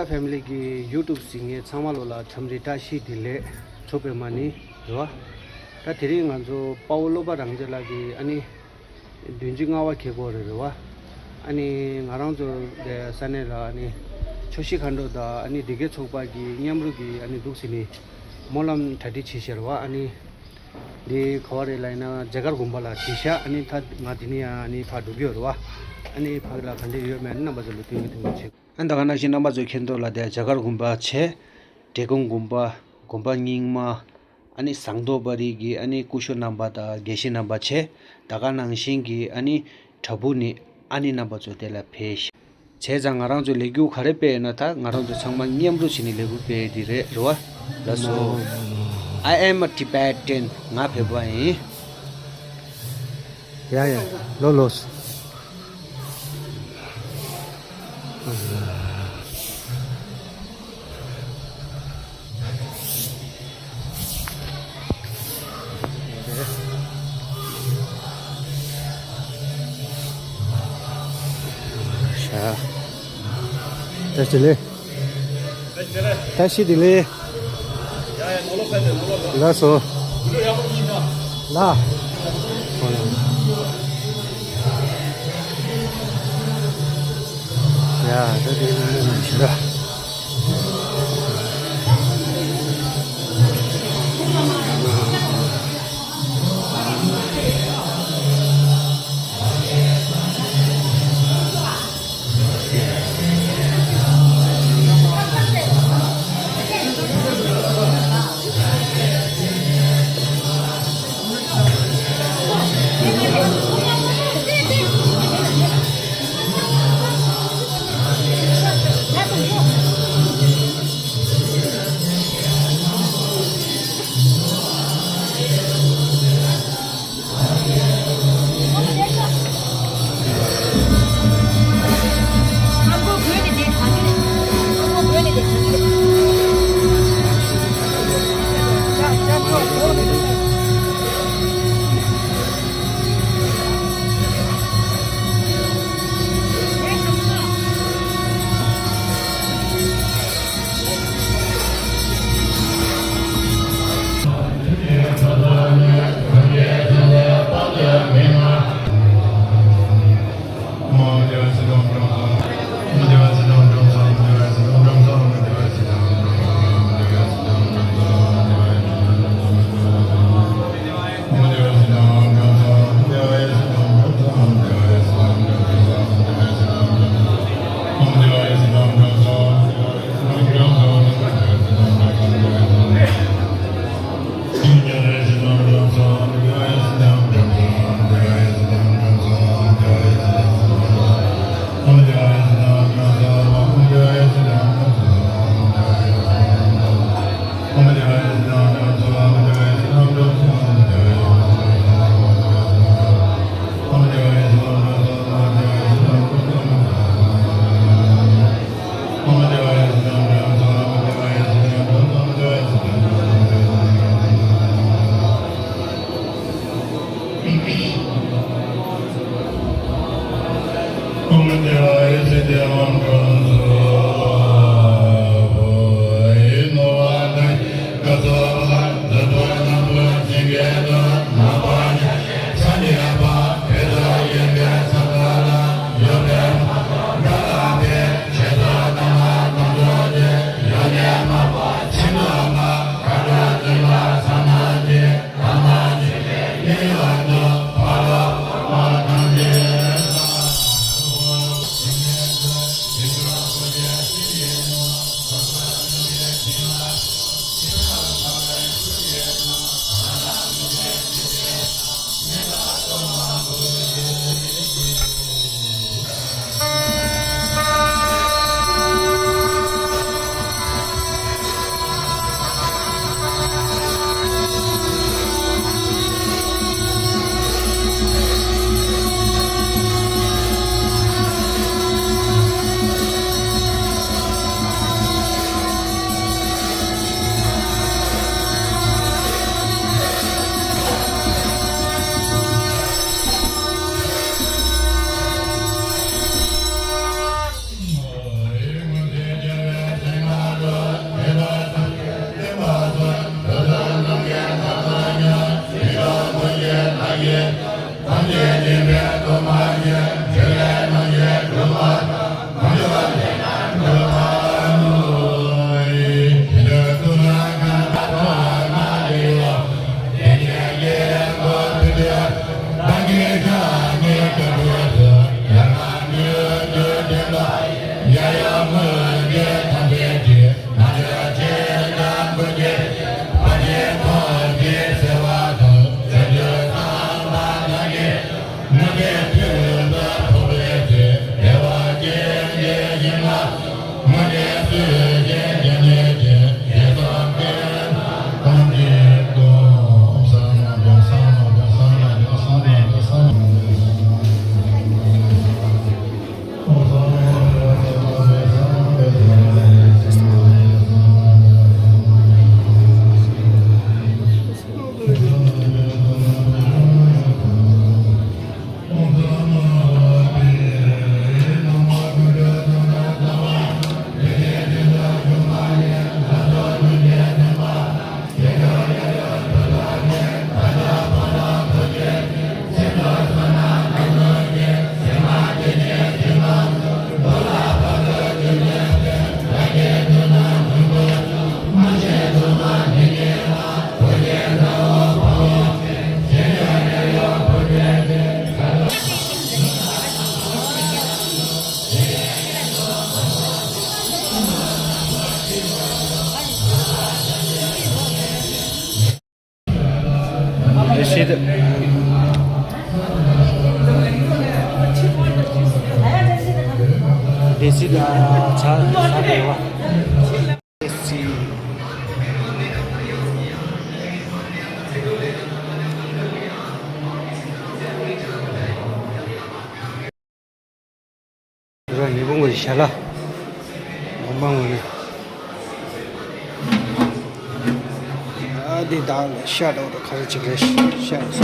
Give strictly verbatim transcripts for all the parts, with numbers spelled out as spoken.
ཕེ་མི་ལི་གི་ཡུ་ཊུབ་གཟིགས་མཁན་ཚང་མ་ལོ་ལ་འཚམས་འདྲི་བཀྲ་ཤིས་བདེ་ལེགས། མཚོ་པདྨ་ནས་རེད་བ། ད་དེ་རིང་ང་ཚོ་དཔའ་བོ་བློ་དཔའ་རང་བཙན་ལགས་ཀྱི་ཨ་ནི་བདུན་ཅུ་ལྔ་པ་ཁེ་ཀོ་རེད་རེད་བ། ཨ་ནི་ང་རང་ཚོ་དེ་ས་གནས་ལ་ཨ་ནི་ཆོས་སྲིད་མཁའ་འགྲོ་དང་ཨ་ནི་སྡེ་དགེ་ཚོགས་པ་གི་མཉམ་རུབ་ཀྱི་ཨ་ནི་འདུག་སེ་ནི་སྨོན་ལམ་གྲ་སྒྲིག་བྱས་ཤག་རེད་བ། ཨ་ནི་འདི་ག་བ་རེད་ལབ་ན་རྒྱ་གར་དགོན་པ་ལ་བྲིས་ཤག་ཨ་ནི་ད་ང་འདི་ནས་ཡང་ཨ་ནི་ཕར་འགྲོ་གི་ཡོད་རེད་བ། ཨ་ནི་ཕར་ལ་ག་འདྲ་ཡོད་མེད་རྣམ་པ་ཚོ་ལ་སྟོན་གི་ཐུགས་རྗེ་ཆེ། ཨ་ནི་ད་ག་ནང་བཞིན་རྣམ་པ་ཚོ་མཁྱེན་རྟོགས་ལ་དེ་རྒྱ་གར་དགོན་པ་བྱས། འབྲས་སྤུངས་དགོན་པ། དགོན་པ་རྙིང་མ། ཨ་ནི་ཟངས་མདོག་དཔལ་རི་གི་ཨ་ནི་སྐུ་ཞབས་རྣམ་པ་དང་དགེ་བཤེས་རྣམ་པ་བྱས། ད་ག་ནང་བཞིན་གྱི་ཨ་ནི་བྲག་ཕུག་ནས་ཨ་ནི་རྣམ་པ་ཚོ་དེ་ལ་ཕེབས་ཤག་བྱས་ཙང་ང་རང་ཚོ་ལས་འགུལ་ག་རེ་སྤེལ་ཡོད་ན་ད་ང་རང་ཚོ་ཚང་མ་མཉམ་རུབ་བྱས་ནས་ལས་འགུལ་སྤེལ་ཡས་དེ་རེད་རེད་བ། ལགས་སོ། I am a Tibetan. ང་བོད་པ་ཡིན། ཡ་ཡ། ལོ་ལོ། བཀྲ་ཤིས་བདེ་ལེགས། བཀྲ་ཤིས་བདེ་ལེགས། ལགས་སོ། ལགས། ཡ། ད་དེ་ནས་ཞུ་ར། དེ་དེ་སི་ད་ཚ་ཚ་རེད་བ། དེ་སི། ར་ཉི་བོ་ངོས་ཤ་ལ། མ་མ་ངོས་ནས། ཨ་འདི་དག་ལ་ཤ་འདྲ་བོ་ག་རེ་ཅིག་རེད་ཤ་ཡིན་ས།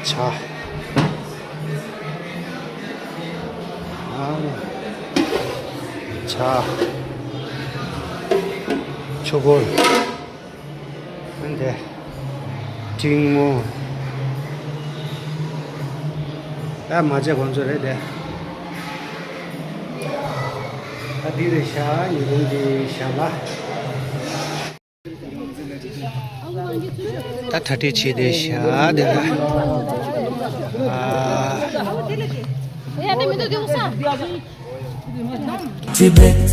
ཆ། ཨ་ཆ། ཆོ་གོལ། འདི། ཏིང་མོ། ད་མ་བྱས་ཁོང་ཚོ་རེད་དེ། ད་འདི་རེད་ཤག་ཉི་ཧོང་གི་ཞྭ་ལ། ད་གྲ་སྒྲིག་བྱས་ཏེ་ཤག་དེ་ལ། ཨ། Tibet,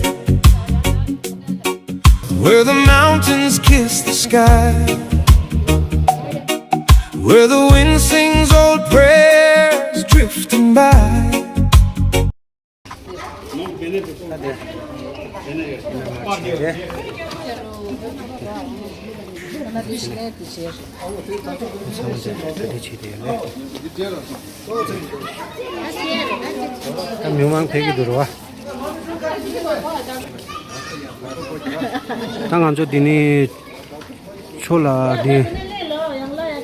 where the mountains kiss the sky, where the wind sings old prayers drifting by. ད་མི་མང་ཕེབས་ཀྱི་འདུག་ར་བ། ད་ང་ཚོ་འདི་ནས་ཆོ་ལ་འདི་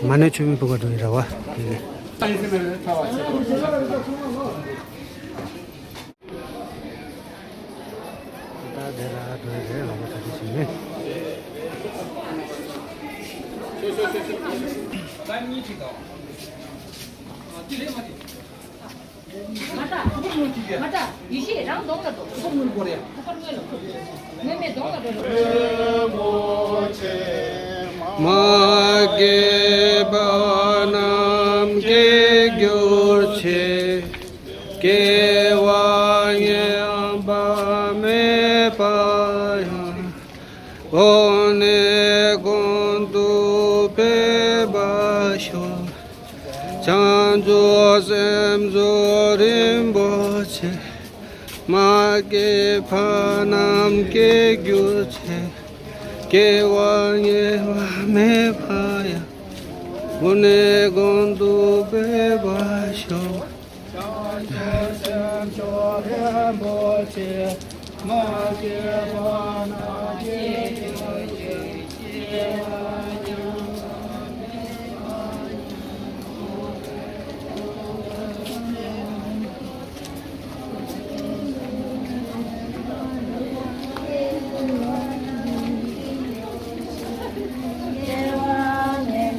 མ་ཎི་མཆོད་མེ་ཕུལ་ག་འགྲོ་ཡི་ར་བ། འདི་ནས། ད་དེ་ལ་འགྲོ་ཡི་རེད་ལ་བ་ད་དེ་བྱས་ནས། མ་རྒས་པ་རྣམས་སྐྱེ་གྱུར་ཅིག་སྐྱེ་བ་ངེས་པ་མེད་པ་ཡང་། གོང་ནས་གོང་དུ་འཕེལ་བར་ཤོག་བྱང་ཆུབ་སེམས་མཆོག་རིན་པོ་ཆེ། མ་སྐྱེས་པ་རྣམས་སྐྱེ་གྱུར་ཅིག་སྐྱེ་བ་ངེས་པ་མེད་པ་ཡང་། གོང་ནས་གོང་དུ་འཕེལ་བར་ཤོག་བྱང་ཆུབ་སེམས་མཆོག་རིན་པོ་ཆེ། མ་སྐྱེས་པ་རྣམས་སྐྱེ་གྱུར་ཅིག་སྐྱེ་བ་ངེས་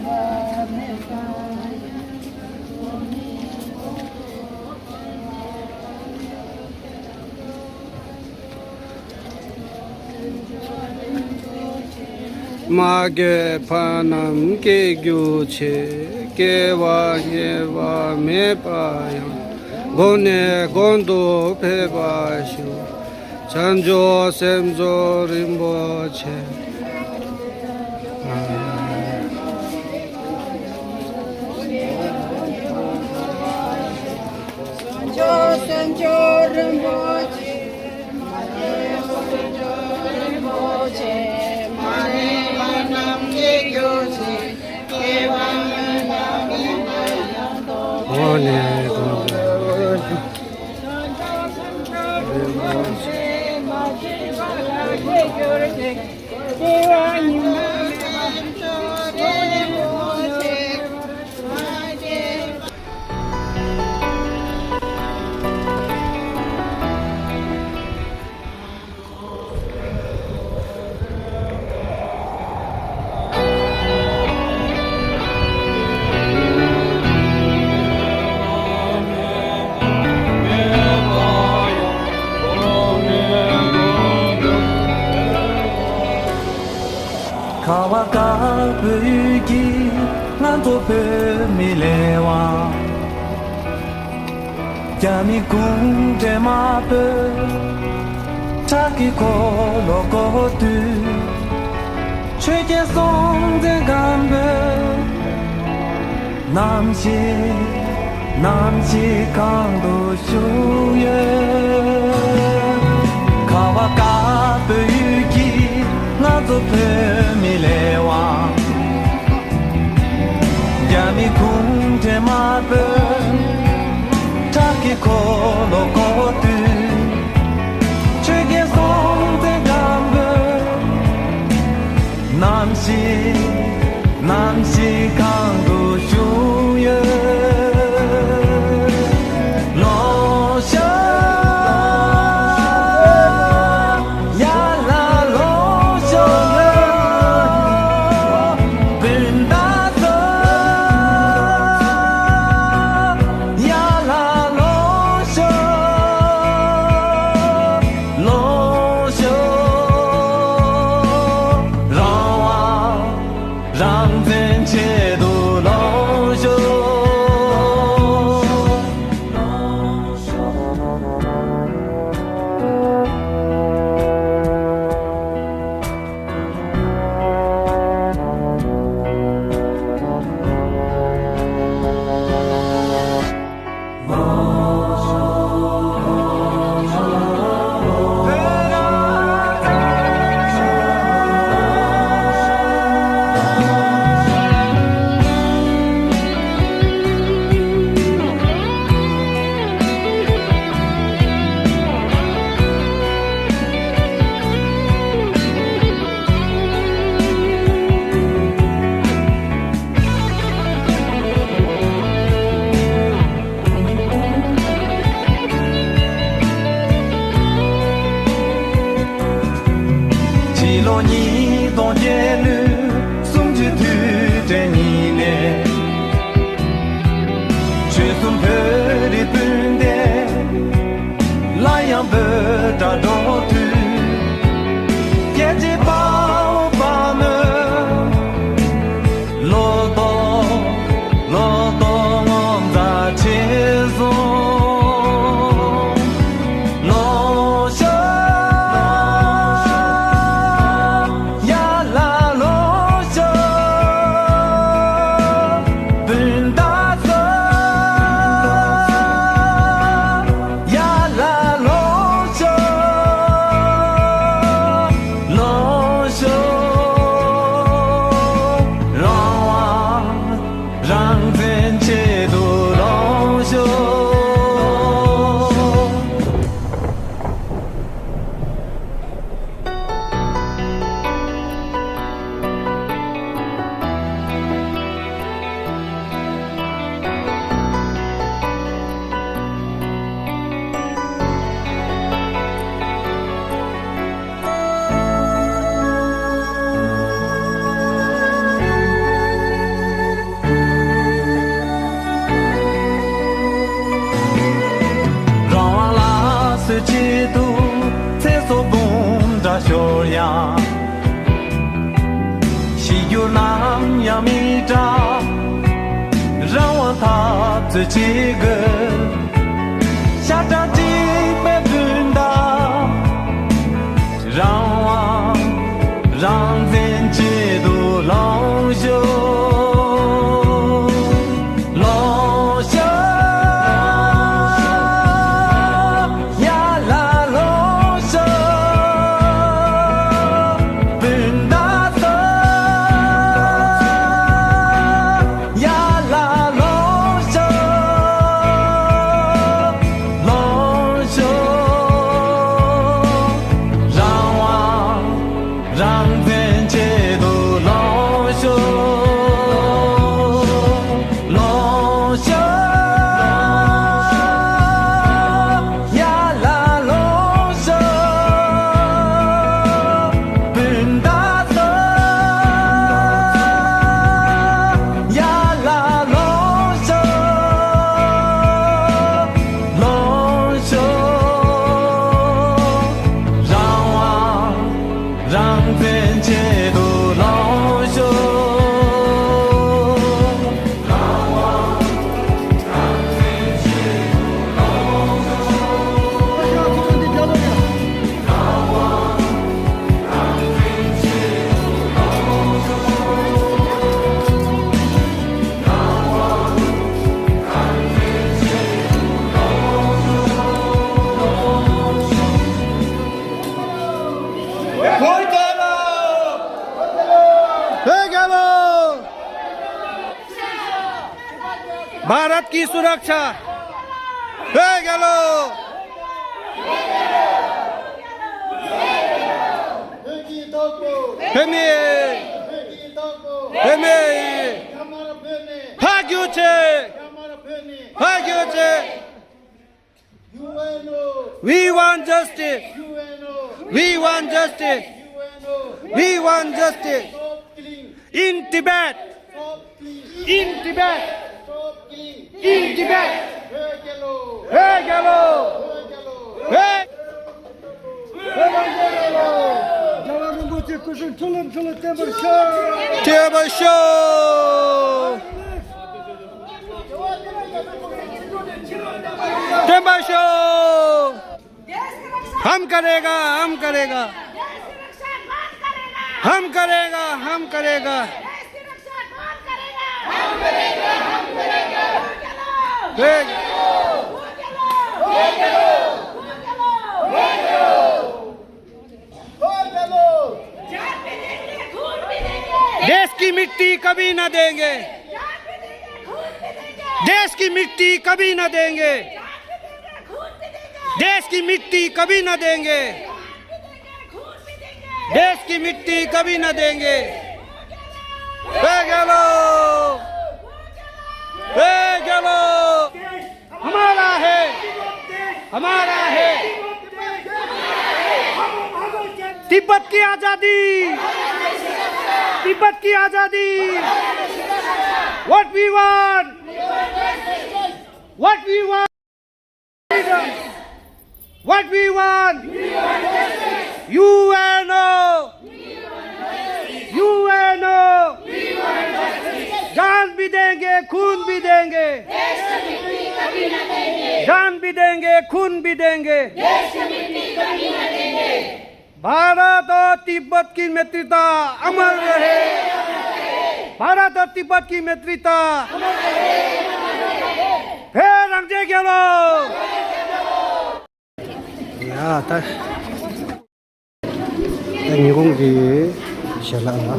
པ་མེད་པ་ཡང་། མ་སྐྱེས་པ་རྣམས་སྐྱེ་གྱུར་ཅིག་སྐྱེ་བ་ངེས་པ་མེད་པ་ཡང་། གོང་ནས་གོང་དུ་འཕེལ་བར་ཤོག་བྱང་ཆུབ་སེམས་མཆོག་རིན་པོ་ཆེ། བྱང་ཆུབ་སེམས་མཆོག་རིན་པོ་ཆེ། བྱང་ཆུབ་སེམས་མཆོག་རིན་པོ་ཆེ། མ་སྐྱེས་པ་རྣམས་སྐྱེ་གྱུར་ཅིག་སྐྱེ་བ་ངེས་པ་མེད་པ་ཡང་། གོང་ནས་གོང་དུ། བྱང་ཆུབ་སེམས་མཆོག་རིན་པོ་ཆེ། མ་སྐྱེས་པ་རྣམས་སྐྱེ་གྱུར་ཅིག་སྐྱེ་བ་ངེས་པ་མེད་པ་ཡང་། ཁ་བ་དཀར་པོའི་ཡུལ་གྱི་ང་ཚོ་བོད་མི་ལས་དབང་། རྒྱ་མི་གུང་ཁྲན་དམར་པོས་ཁྲག་གི་འཁོར་ལོ་བསྐོར་དུས། ཆོས་རྒྱལ་སྲོང་བཙན་སྒམ་པོས། ནམ་ཞིག་ནམ་ཞིག་གང་དུ་བཞུགས་ཡོད། ཁ་བ་དཀར་པོའི་ཡུལ་གྱི་ང་ཚོ་བོད་མི་ལས་དབང་། རྒྱ་མི་གུང་ཁྲན་དམར་པོས་ཁྲག་གི་འཁོར་ལོ་བསྐོར་དུས། ཆོས་རྒྱལ་སྲོང་བཙན་སྒམ་པོས། ནམ་ཞིག་ནམ་ཞིག་གང་དུ་བཞུགས་ཡོད། ལོངས་ཤོག་ཡར་ལ་ལོངས་ཤོག་སྤུན་ཟླ་ཚོ། ཡར་ལ་ལོངས་ཤོག་ལོངས་ཤོག་རང་དབང་རང་བཙན་ཆེད་དུ་ལོངས་ཤོག་ཕྱི་ལོ་ཉིས་སྟོང་བརྒྱད་བརྒྱ་སུམ་ཅུ་དུས་དྲན་ཉིན་ནས། ཆོལ་གསུམ་བོད་རིགས་སྤུན་ཟླས་སླར་ཡང་འབོད་སྒྲ་སྒྲོག་དུས། རྒྱལ་གཅེས་དཔའ་བོ་དཔའ་མོས། ལོ་ཏོག་ལོ་ཏོག་ངོ་མཚར་ཆེ་སོང་། ལོངས་ཤོག་ཡར་ལ་ལོངས་ཤོག་སྤུན་ཟླ་ཚོ། ཡར་ལ་ལོངས་ཤོག་ལོངས་ཤོག་རང་དབང་རང་བཙན་ཆེད་དུ་ལོངས་ཤོག་རང་དབང་ལ་སོགས་ཆེད་དུ་ཚེ་སྲོག་འབུམ་ཕྲག་ཤོར་ཡང་། ཤི་རྒྱུ་ནམ་ཡང་མི་འདྲ། རང་དབང་འཐབ་རྩོད་བྱེད་དགོས། ཤ་ཁྲག་གཅིག་པའི་སྤུན་ཟླ། རང་དབང་རང་བཙན་ཆེད་དུ་ལོངས་ཤོག་ལོངས་ཤོག་ཡར་ལ་ལོངས་ཤོག་སྤུན་ཟླ་ཚོ། ཡར་ལ་ལོངས་ཤོག་ལོངས་ཤོག་རང་དབང་རང་བཙན་ भारत की सुरक्षा। ཧེ་རྒྱལ་ལོ། བོད་ཀྱི་བདག་པོ། བོད་མི། བོད་ཀྱི་བདག་པོ། བོད་མི། རྒྱ་དམར་བོད་ནས། ཕར་རྒྱུགས་ཆེ། རྒྱ་དམར་བོད་ནས། ཕར་རྒྱུགས་ཆེ། ཡུ་ཨེན་ཨོ། We want justice. ཡུ་ཨེན་ཨོ། We want justice. ཡུ་ཨེན་ཨོ། We want justice. Stop killing. In Tibet. Stop killing. In Tibet. Stop killing. In Tibet. ཧེ་རྒྱལ་ལོ། ཧེ་རྒྱལ་ལོ། ཧེ་རྒྱལ་ལོ། ཧེ། རྒྱལ་བ་རིན་པོ་ཆེ་སྐུ་གཟུགས་འཕྲོ་ལམ་འཕྲོ་ལ་བརྟན་པར་ཤོག། བརྟན་པར་ཤོག། བརྟན་པར་ཤོག། हम करेगा, हम करेगा। हम करेगा, हम करेगा। देश की मिट्टी कभी न देंगे। देश की मिट्टी कभी न देंगे। देश की मिट्टी कभी न देंगे। देश की मिट्टी कभी न देंगे। ཧེ་རྒྱལ་ལོ། ཧེ་རྒྱལ་ལོ། हमारा है। हमारा है। तिब्बत की आजादी। तिब्बत की आजादी। What we want? What we want? What we want? U N O. U N O. जान भी देंगे, खून भी देंगे। जान भी देंगे, खून भी देंगे। भारत और तिब्बत की मित्रता अमर रहे। भारत और तिब्बत की मित्रता। ཧེ་རང་རྒྱལ་རྒྱལ་ལོ། ཡ་ད། ད་ཉིན་གུང་གི་ཞལ་ལག་ལ།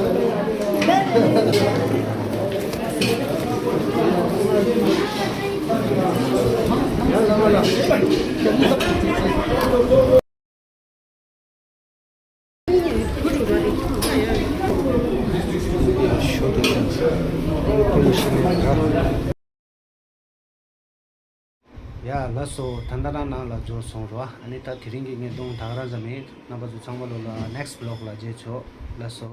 ཡ་ལགས་སོ། ད་ལྟ་རང་ནང་ལ་འབྱོར་སོང་རོ། ཨ་ནི་ད་དེ་རིང་གི་བརྙན་ཐུང་ད་ག་རང་ཙམ་ཡིན། རྣམ་པ་ཚོ་ཚང་མ་ལོ་ལ་next vlog ལ་མཇལ་ཆོག། ལགས་སོ།